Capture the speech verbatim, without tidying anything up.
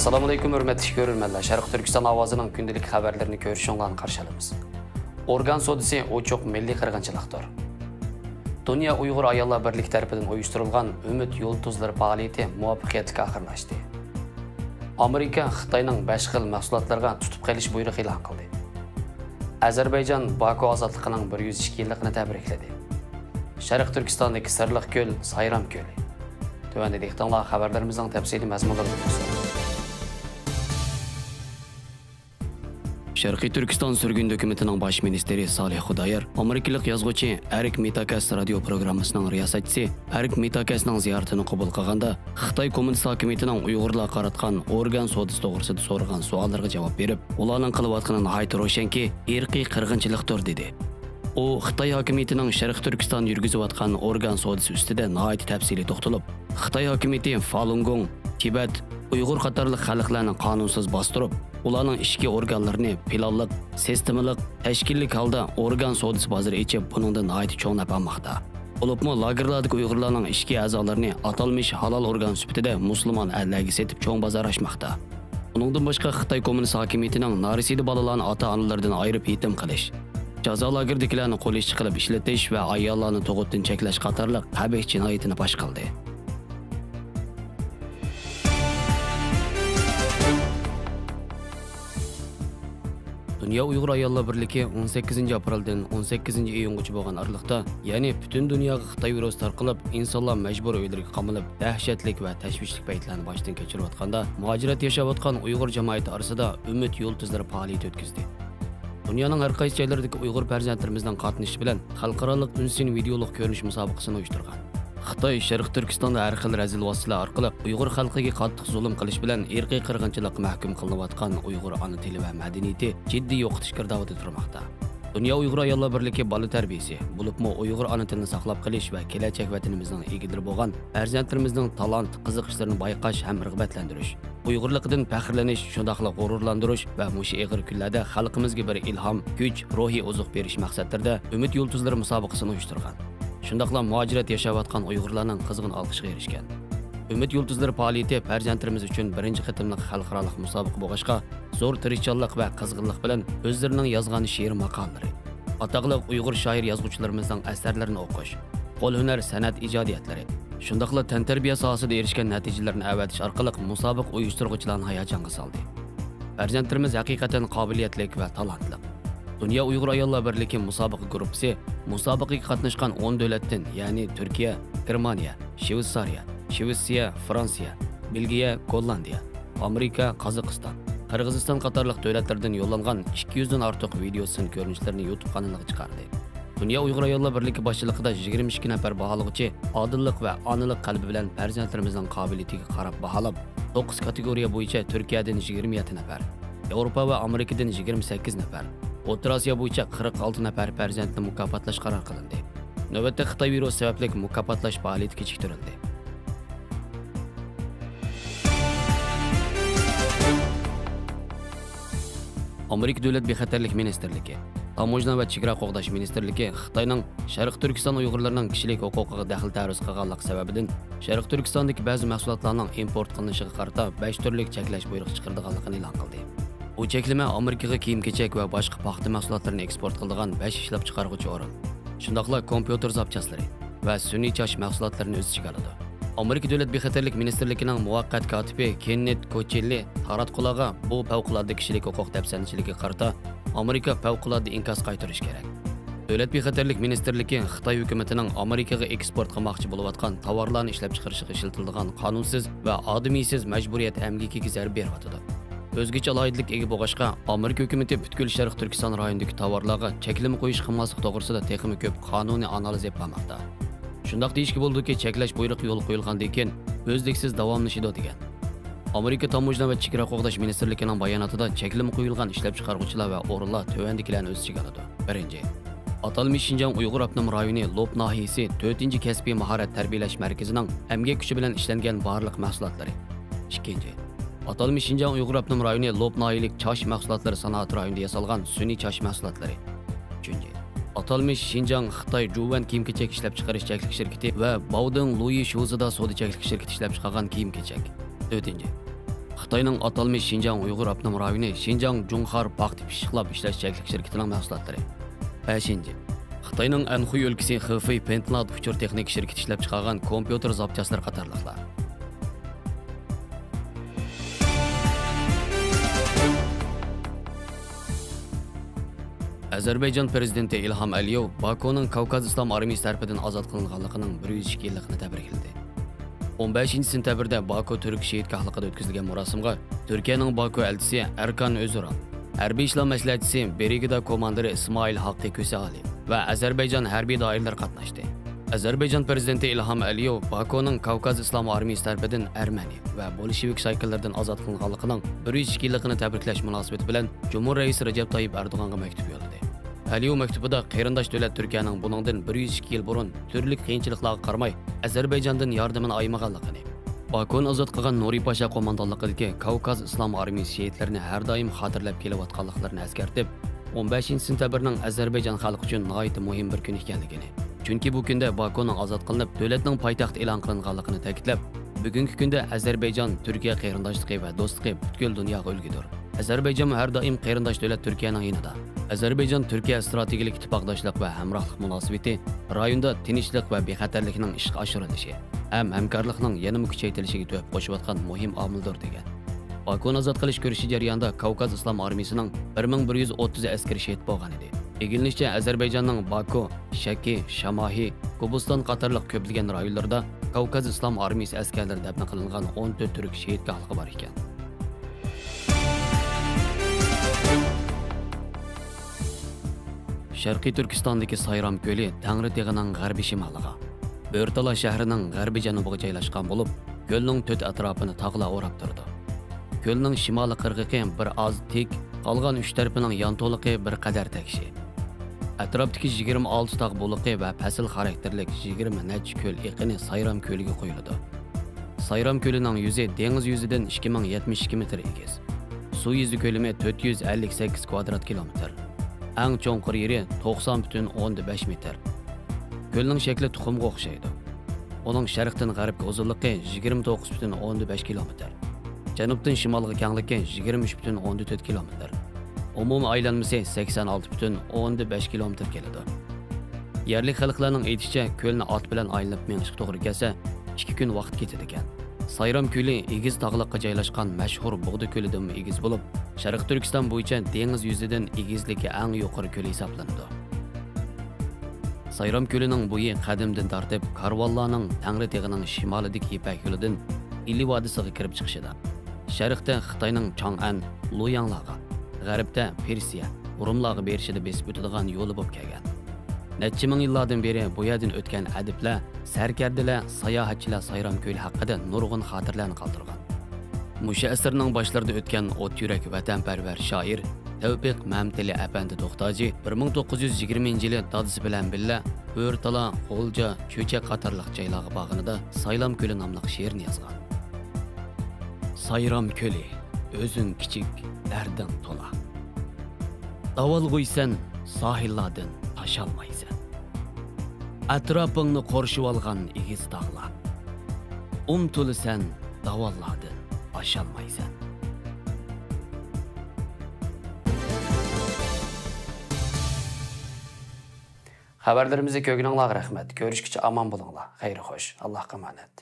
ئەسسالامۇئەلەيكۇم، ھۆرمەتلىك كۆرۈرمەنلەر. شەرقىي تۈركىستان ئاۋازىنىڭ كۈندىلىك خەۋەرلىرىنى كۆرۈشۈڭلارنى قارشى ئالىمىز. ئورگان سودىسى ئوچۇق مىللىي قىرغىنچىلىقتۇر. دۇنيا ئۇيغۇر ئاياللار بىرلىكى تەرىپىدىن ئۇيۇشتۇرۇلغان ئۈمىد يۇلتۇزلىرى پائالىيىتى مۇۋەپپەقىيەتلىك ئاخىرلاشتى. ئامېرىكا خىتاينىڭ بەش خىل مەھسۇلاتلىرىغا تۇتۇپ قېلىش بۇيرۇقى ئېلان قىلدى. ئەزەربەيجان باكۇ ئازادلىقىنىڭ بىر يۈز ئىككى يىللىقىنى تەبرىكلىدى. شەرقىي تۈركىستاندىكى سىرلىق كۆل سايرام كۆلى. تۆۋەندە دىققىتىڭلار خەۋەرلىرىمىزنىڭ تەپسىلىي مەزمۇنلىرىنى كۆرسەتتۇق. شەرقىي تۈركىستان سۈرگۈندە ھۆكۈمىتىنىڭ باش مىنىستىرى سالىھ خۇدايار ئامېرىكىلىق يازغۇچى ئەرك مىتاكەس رادىيو پروگراممىسىنىڭ رىياسەتچىسى ئەرك مىتاكەسنىڭ زىيارىتىنى قوبۇل قىلغاندا، خىتاي كوممۇنىست ھاكىمىيىتىنىڭ ئۇيغۇرلارغا قاراتقان ئورگان سودىسى توغرىسىدا سورىغان سوئاللىرىغا جاۋاب بېرىپ، ئۇلارنىڭ قىلىۋاتقىنى ناھايىتى روشەنكى، ئىرقىي قىرغىنچىلىقتۇر، دېدى. ئۇ خىتاي ھاكىمىيىتىنىڭ شەرقىي تۈركىستاندا يۈرگۈزۈۋاتقان ئورگان سودىسى ئۈستىدە ناھايىتى تەپسىلىي توختىلىپ، خىتاي ھاكىمىيىتى فالۇنگوڭ، تىبەت، ئۇيغۇر قاتارلىق خەلقلەرنى قانۇنسىز باستۇرۇپ، ئۇلارنىڭ ئىچكى ئورگانلىرىنى پىلانلىق، سىستېمىلىق، تەشكىللىك ھالدا ئورگان سودىسى بازىرى ئېچىپ، بۇنىڭدىن ناھايىتى چوڭ نەپ ئالماقتا. بولۇپمۇ لاگېرلاردىكى ئۇيغۇرلارنىڭ ئىچكى ئەزالىرىنى ئاتالمىش ھالال ئورگان سۈپىتىدە مۇسۇلمان ئەللەرگە سېتىپ چوڭ بازار ئاچماقتا. ئۇنىڭدىن باشقا خىتاي كوممۇنىست ھاكىمىيىتىنىڭ نارەسىدە بالىلارنى ئاتا-ئانىلىرىدىن ئايرىپ يېتىم قىلىش، جازا لاگېرىدىكىلەرنى قول ئىشچى قىلىپ ئىشلىتىش ۋە ئاياللارنى تۇغۇتتىن چەكلەش قاتارلىق قەبىھ جىنايىتىنى پاش قىلدى. دۇنيا ئۇيغۇر ئاياللار بىرلىكى ئون سەككىزىنچى ئاپرېلدىن ئون سەككىزىنچى ئىيۇنغىچە بولغان ئارىلىقتا، يەنى پۈتۈن دۇنياغا خىتاي ۋىرۇسى تارقىلىپ، ئىنسانلار مەجبۇرىي ئۆيلىرىگە قامىلىپ، دەھشەتلىك ۋە تەشۋىشلىك پەيتلەرنى باشتىن كەچۈرۈۋاتقاندا، مۇھاجىرەتتە ياشاۋاتقان ئۇيغۇر جامائىتى ئارىسىدا ئۈمىد يۇلتۇزلىرى پائالىيىتى ئۆتكۈزدى. دۇنيانىڭ ھەر قايسى جايلىرىدىكى ئۇيغۇر پەرزەنتلىرىمىزنىڭ قاتنىشىشى بىلەن خەلقئارالىق ئۈنسىن ۋىدېئولۇق كۆرۈنۈش مۇسابىقىسىنى ئۇيۇشتۇرغان. خىتاي شەرقىي تۈركىستاندا ھەر خىل رەزىل ۋاسىتىلەر ئارقىلىق ئۇيغۇر خەلقىگە قاتتىق زۇلۇم قىلىش بىلەن ئىرقىي قىرغىنچىلىققا مەھكۇم قىلىنىۋاتقان ئۇيغۇر ئانا تىلى ۋە مەدەنىيىتى جىددىي يوقىتىش گىردابىدا تۇرماقتا. دۇنيا ئۇيغۇر ئاياللار بىرلىكى بالا تەربىيىسى، بولۇپمۇ ئۇيغۇر ئانا تىلىنى ساقلاپ قېلىش ۋە كېلەچەك ۋەتىنىمىزنىڭ ئىگىلىرى بولغان پەرزەنتلىرىمىزنىڭ تالانت، قىزىقىشلىرىنى بايقاش ھەم رىغبەتلەندۈرۈش، ئۇيغۇرلۇقىدىن پەخىرلىنىش، شۇنداقلا غۇرۇرلاندۇرۇش ۋە مۇشۇ ئېغىر كۈنلەردە خەلقىمىزگە بىر ئىلھام، كۈچ، روھىي ئوزۇق بېرىش مەقسەتلىرىدە ئۈمىد يۇلتۇزلىرى مۇسابىقىسىنى ئۇيۇشتۇرغان. شۇنداقلا مۇھاجىرەتتە ياشاۋاتقان ئۇيغۇرلارنىڭ قىزغىن ئالقىشىغا ئېرىشكەن. ئۈمىد يۇلتۇزلىرى پائالىيىتى پەرزەنتلىرىمىز ئۈچۈن بىرىنچى قېتىملىق خەلقئارالىق مۇسابىقە بولغاچقا، زور تىرىشچانلىق ۋە قىزغىنلىق بىلەن ئۆزلىرىنىڭ يازغان شېئىر ماقالىلىرى، ئاتاقلىق ئۇيغۇر شائىر يازغۇچىلىرىمىزنىڭ ئەسەرلىرىنى ئوقۇش، قول ھۈنەر سەنئەت ئىجادىيەتلىرى، شۇنداقلا تەنتەربىيە ساھەسىدە ئېرىشكەن نەتىجىلىرىنى ئەۋەتىش ئارقىلىق مۇسابىقە ئۇيۇشتۇرغۇچىلارنى ھاياجانغا سالدى. پەرزەنتلىرىمىز ھەقىقەتەن قابىلىيەتلىك ۋە تالانتلىق. دۇنيا ئۇيغۇر ئاياللار بىرلىكى مۇسابىقە گۇرۇپپىسى مۇسابىقىگە قاتناشقان ئون دۆلەتتىن، يەنى تۈركىيە، گېرمانىيە، شۋېتسارىيە، شۋېتسىيە، فرانسىيە، بېلگىيە، گوللاندىيە، ئامېرىكا، قازاقىستان، قىرغىزىستان قاتارلىق دۆلەتلەردىن يوللانغان ئىككى يۈزدىن ئارتۇق ۋىدېئو سىن كۆرۈنۈشلىرىنى يۇتۇب قانىلىغا چىقاردى. دۇنيا ئۇيغۇر ئاياللار بىرلىكى باشچىلىقىدا يىگىرمە ئىككى نەپەر باھالىغۇچى ئادىللىق ۋە ئانىلىق قەلبى بىلەن پەرزەنتلىرىمىزنىڭ قابىلىيىتىگە قاراپ باھالاپ، توققۇز كاتېگورىيە بويىچە تۈركىيەدىن يىگىرمە يەتتە نەپەر، ياۋروپا ۋە ئامېرىكىدىن يىگىرمە سەككىز نەپەر، ئوتتۇرا ئاسىيا بويىچە قىرىق ئالتە نەپەر پەرزەنتنى مۇكاپاتلاش قارار قىلىندى. نۆۋەتتە خىتاي ۋىرۇسى سەۋەبلىك مۇكاپاتلاش پائالىيىتى كېچىكتۈرۈلدى. ئامېرىكا دۆلەت بىخەتەرلىك مىنىستىرلىكى، تاموژنا ۋە چېگرا قوغداش مىنىستىرلىكى خىتاينىڭ شەرقىي تۈركىستان ئۇيغۇرلىرىنىڭ كىشىلىك ھوقۇقىغا دەخلى تەرۇز قىلغانلىقى سەۋەبىدىن، شەرقىي تۈركىستاندىكى بەزى مەھسۇلاتلارنىڭ ئىمپورت قىلىنىشىغا قارىتا بەش تۈرلۈك چەكلەش بۇيرۇقى چىقىرىدىغانلىقىنى ئېلان قىلدى. بۇ چەكلىمە ئامېرىكىغا كىيىم-كېچەك ۋە باشقا پاختا مەھسۇلاتلىرىنى ئېكسپورت قىلىدىغان بەش ئىشلەپچىقارغۇچى ئورۇن، شۇنداقلا كومپيۇتېر زاپچاسلىرى ۋە سۈنئىي چاچ مەھسۇلاتلىرىنى ئۆز ئىچىگە ئالىدۇ. ئامېرىكا دۆلەت بىخەتەرلىك مىنىستىرلىكىنىڭ مۇۋەققەت كاتىپى كېننېت كوچېللى تاراتقۇلارغا بۇ پەۋقۇلئاددە كىشىلىك ھوقۇق دەپسەندىچىلىكىگە قارىتا ئامېرىكا پەۋقۇلئاددە ئىنكاس قايتۇرۇشى كېرەك. دۆلەت بىخەتەرلىك مىنىستىرلىكى خىتاي ھۆكۈمىتىنىڭ ئامېرىكىغا ئېكسپورت قىلماقچى بولۇۋاتقان تاۋارلارنى ئىشلەپچىقىرىشىغا ئىشلىتىلىدىغان قانۇنسىز ۋە ئادىمىيسىز مەجبۇرىيەت ئەمگىكىگە زەربە بېرىۋاتىدۇ. ئۆزگىچە ئالاھىدىلىككە ئىگە بولغاچقا، ئامېرىكا ھۆكۈمىتى پۈتكۈل شەرقىي تۈركىستان رايونىدىكى تاۋارلارغا چەكلىمە قويۇش قىلماسلىق توغرىسىدا تېخىمۇ كۆپ قانۇنىي ئانالىز ئېلىپ بارماقتا. شۇنداق دېيىشكە بولىدۇكى، چەكلەش بۇيرۇقى يولغا قويۇلغاندىن كېيىن ئۈزلۈكسىز داۋاملىشىدۇ، دېگەن. ئامېرىكا تاموژنا ۋە چېگرا قوغداش مىنىستىرلىكىنىڭ باياناتىدا چەكلىمە قويۇلغان ئىشلەپچىقارغۇچىلار ۋە ئورۇنلار تۆۋەندىكىلەرنى ئۆز ئىچىگە ئالىدۇ. بىرىنچى، ئاتالمىش شىنجاڭ ئۇيغۇر ئاپتونوم رايونى لوپ ناھىيەسى تۆتىنچى كەسپىي ماھارەت تەربىيەلەش مەركىزىنىڭ ئەمگەك كۈچى بىلەن ئىشلەنگەن بارلىق مەھسۇلاتلىرى. ئىككىنچى، ئاتالمىش شىنجاڭ ئۇيغۇر ئاپتونوم رايونى لوپ ناھىيەلىك چاچ مەھسۇلاتلىرى سانائەت رايونىدا ياسالغان سۈنئىي چاچ مەھسۇلاتلىرى. ئۈچىنچى، ئاتالمىش شىنجاڭ خىتاي جۇۋەن كىيىم-كېچەك ئىشلەپچىقىرىش چەكلىك شىركىتى ۋە باۋدېڭ لۇيى شۇزىدا سودا چەكلىك شىركىتى ئىشلەپچىقارغان كىيىم-كېچەك. تۆتىنچى، خىتاينىڭ ئاتالمىش شىنجاڭ ئۇيغۇر ئاپتونوم رايونى شىنجاڭ جۇڭخار پاختا پىششىقلاپ ئىشلەش چەكلىك شىركىتىنىڭ مەھسۇلاتلىرى. بەشىنچى، خىتاينىڭ ئەنخۇي ئۆلكىسى خېفېي پېنتلاد ئۇچۇر تېخنىكا شىركىتى ئىشلەپچىقارغان كومپيۇتېر زاپچاسلىرى قاتارلىقلار. ئەزەربەيجان پىرېزىدېنتى ئىلھام ئەلىيېۋ باكۇنىڭ كاۋكاز ئىسلام ئارمىيىسى تەرىپىدىن ئازاد قىلىنغانلىقىنىڭ بىر يۈز ئىككى يىللىقىنى تەبرىكلىدى. ئون بەشىنچى سېنتەبىردە باكۇ تۈرك شېھىتگاھلىقىدا ئۆتكۈزۈلگەن مۇراسىمغا تۈركىيەنىڭ باكۇ ئەلچىسى ئەركان ئۆزۈرال، ھەربىي ئىشلار مەسلىھەتچىسى برىگىدا كوماندىرى ئىسمائىل ھاققى كۆسەئالى ۋە ئەزەربەيجان ھەربىي دائىرىلىرى قاتناشتى. ئەزەربەيجان پىرېزىدېنتى ئىلھام ئەلىيېۋ باكۇنىڭ كاۋكاز ئىسلام ئارمىيىسى تەرىپىدىن ئەرمەنىي ۋە بولشېۋىك شايكىلىرىدىن ئازاد قىلىنغانلىقىنىڭ بىر يۈز ئىككى يىللىقىنى تەبرىكلەش مۇناسىۋىتى بىلەن جۇمھۇر رەئىسى رەجەپ تايىپ ئەردوغانغا مەكتۇپ يوللىدى. ئەلىيېۋ مەكتۇبىدا قېرىنداش دۆلەت تۈركىيەنىڭ بۇنىڭدىن بىر يۈز ئىككى يىل بۇرۇن تۈرلۈك قىيىنچىلىقلارغا قارىماي، ئەزەربەيجاندىن ياردىمىنى ئايىمىغانلىقىنى، باكۇنى ئازاد قىلغان نۇرى پاشا قوماندانلىقىدىكى كاۋكاز ئىسلام ئارمىيىسى شېھىتلىرىنى ھەر دائىم خاتىرىلەپ كېلىۋاتقانلىقلىرىنى ئەسكەرتىپ، ئون بەشىنچى سېنتەبىرنىڭ ئەزەربەيجان خەلقى ئۈچۈن ناھايىتى مۇھىم بىر كۈن ئىكەنلىكىنى، چۈنكى بۇ كۈندە باكۇنىڭ ئازاد قىلىنىپ، دۆلەتنىڭ پايتەختى ئېلان قىلىنغانلىقىنى تەكىتلەپ، بۈگۈنكى كۈندە ئەزەربەيجان، تۈركىيە قېرىنداشلىقى ۋە دوستلۇقى پۈتكۈل دۇنياغا ئۈلگىدۇر. ئەزەربەيجانمۇ ھەر دائىم قېرىنداش دۆلەت تۈركىيەنىڭ يېنىدا. ئەزەربەيجان تۈركىيە ئىستراتېگىيەلىك ئىتتىپاقداشلىق ۋە ھەمراھلىق مۇناسىۋىتى رايوندا تىنچلىق ۋە بىخەتەرلىكنىڭ ئىشقا ئاشۇرۇلۇشى ھەم ھەمكارلىقنىڭ يەنىمۇ كۈچەيتىلىشىگە تۆھپە قوشۇۋاتقان مۇھىم ئامىلدۇر، دېگەن. باكۇنى ئازاد قىلىش كۈرىشى جەريانىدا كاۋكاز ئىسلام ئارمىيىسىنىڭ بىر مىڭ بىر يۈز ئوتتۇز ئەسكىرى شېھىت بولغانىدى. ئىگىلىنىشىچە، ئەزەربەيجاننىڭ باكۇ، شەكى، شاماھى، گوبۇستان قاتارلىق كۆپلىگەن رايونلىرىدا كاۋكاز ئىسلام ئارمىيىسى ئەسكەرلىرى دەپنە قىلىنغان ئون تۆت تۈرك شېھىتگاھلىقى بار ئىكەن. شەرقىي تۈركىستاندىكى سايرام كۆلى تەڭرىتېغىنىڭ غەربىي شىمالىغا، بۆرتالا شەھىرىنىڭ غەربىي جەنۇبىغا جايلاشقان بولۇپ، كۆلنىڭ تۆت ئەتراپىنى تاغلار ئوراپ تۇرىدۇ. كۆلنىڭ شىمالىي قىرغىقى بىر ئاز تىك، قالغان ئۈچ تەرىپىنىڭ يانتۇلۇقى بىر قەدەر تەكشى. ئەتراپتىكى يىگىرمە ئالتە تاغ بۇلىقى ۋە پەسىل خاراكتېرلىك يىگىرمە نەچچە كۆل ئېقىنى سايرام كۆلىگە قۇيۇلىدۇ. سايرام كۆلىنىڭ يۈزى دېڭىز يۈزىدىن ئىككى مىڭ يەتمىش ئىككى مېتىر ئېگىز. سۇ يۈزى كۆلىمى تۆت يۈز ئەللىك سەككىز كۋادرات كىلومېتىر. ئەڭ چوڭقۇر يېرى توقسان پۈتۈن ئوندىن بەش مېتىر. كۆلنىڭ شەكلى تۇخۇمغا ئوخشايدۇ. ئۇنىڭ شەرقتىن غەربكە ئۇزۇنلۇقى يىگىرمە توققۇز پۈتۈن ئوندىن بەش كىلومېتىر. جەنۇبتىن شىمالغا كەڭلىكى يىگىرمە ئۈچ پۈتۈن ئوندىن تۆت كىلومېتىر. ئومۇمىي ئايلانمىسى سەكسەن ئالتە پۈتۈن ئوندىن بەش كىلومېتىر كېلىدۇ. يەرلىك خەلقلەرنىڭ ئېيتىشىچە، كۆلنى ئات بىلەن ئايلىنىپ مېڭىشقا توغرا كەلسە، ئىككى كۈن ۋاقىت كېتىدىكەن. سايرام كۆلى ئېگىز تاغلىققا جايلاشقان مەشھۇر بۇغدا كۆلىدىنمۇ ئېگىز بولۇپ، شەرقىي تۈركىستان بويىچە دېڭىز يۈزىدىن ئېگىزلىكى ئەڭ يۇقىرى كۆل ھېسابلىنىدۇ. سايرام كۆلىنىڭ بويى قەدىمدىن تارتىپ كارۋانلارنىڭ تەڭرىتېغىنىڭ شىمالىدىكى يىپەك يولىدىن ئىلى ۋادىسىغا كىرىپ چىقىشىدا، شەرقتە خىتاينىڭ چاڭئەن، لۇياڭلارغا، غەربتە پېرسىيە، رۇملارغا بېرىشىدا بېسىپ ئۆتىدىغان يولى بولۇپ كەلگەن. نەچچە مىڭ يىللاردىن بېرى بۇ يەردىن ئۆتكەن ئەدىبلەر، سەركەردىلەر، ساياھەتچىلەر سايرام كۆلى ھەققىدە نۇرغۇن خاتىرىلەرنى قالدۇرغان. مۇشۇ ئەسىرنىڭ باشلىرىدا ئۆتكەن ئوت يۈرەك ۋەتەنپەرۋەر شائىر تەۋپىق مەمتىلى ئەپەندى توختاجى بىر مىڭ توققۇز يۈز يىگىرمىنچى يىلى دادىسى بىلەن بىللە بۆرتالا، غۇلجا، چۆچەك قاتارلىق جايلارغا بارغىنىدا سايرام كۆلى ناملىق شېئىرنى يازغان. سايرام كۆلى، ئۆزۈڭ كىچىك، دەردىڭ تولا. داۋالغۇيسەن، ساھىللاردىن تاشالمايسەن. ئەتراپىڭنى قورشىۋالغان ئېگىز تاغلار. ئۇمتۇلىسەن، داۋانلاردىن ئاشالمايسەن. خەۋەرلىرىمىزنى كۆرگىنىڭلارغا رەھمەت. كۆرۈشكىچە ئامان بولۇڭلار. خەير خوش. ئاللاھقا ئامانەت.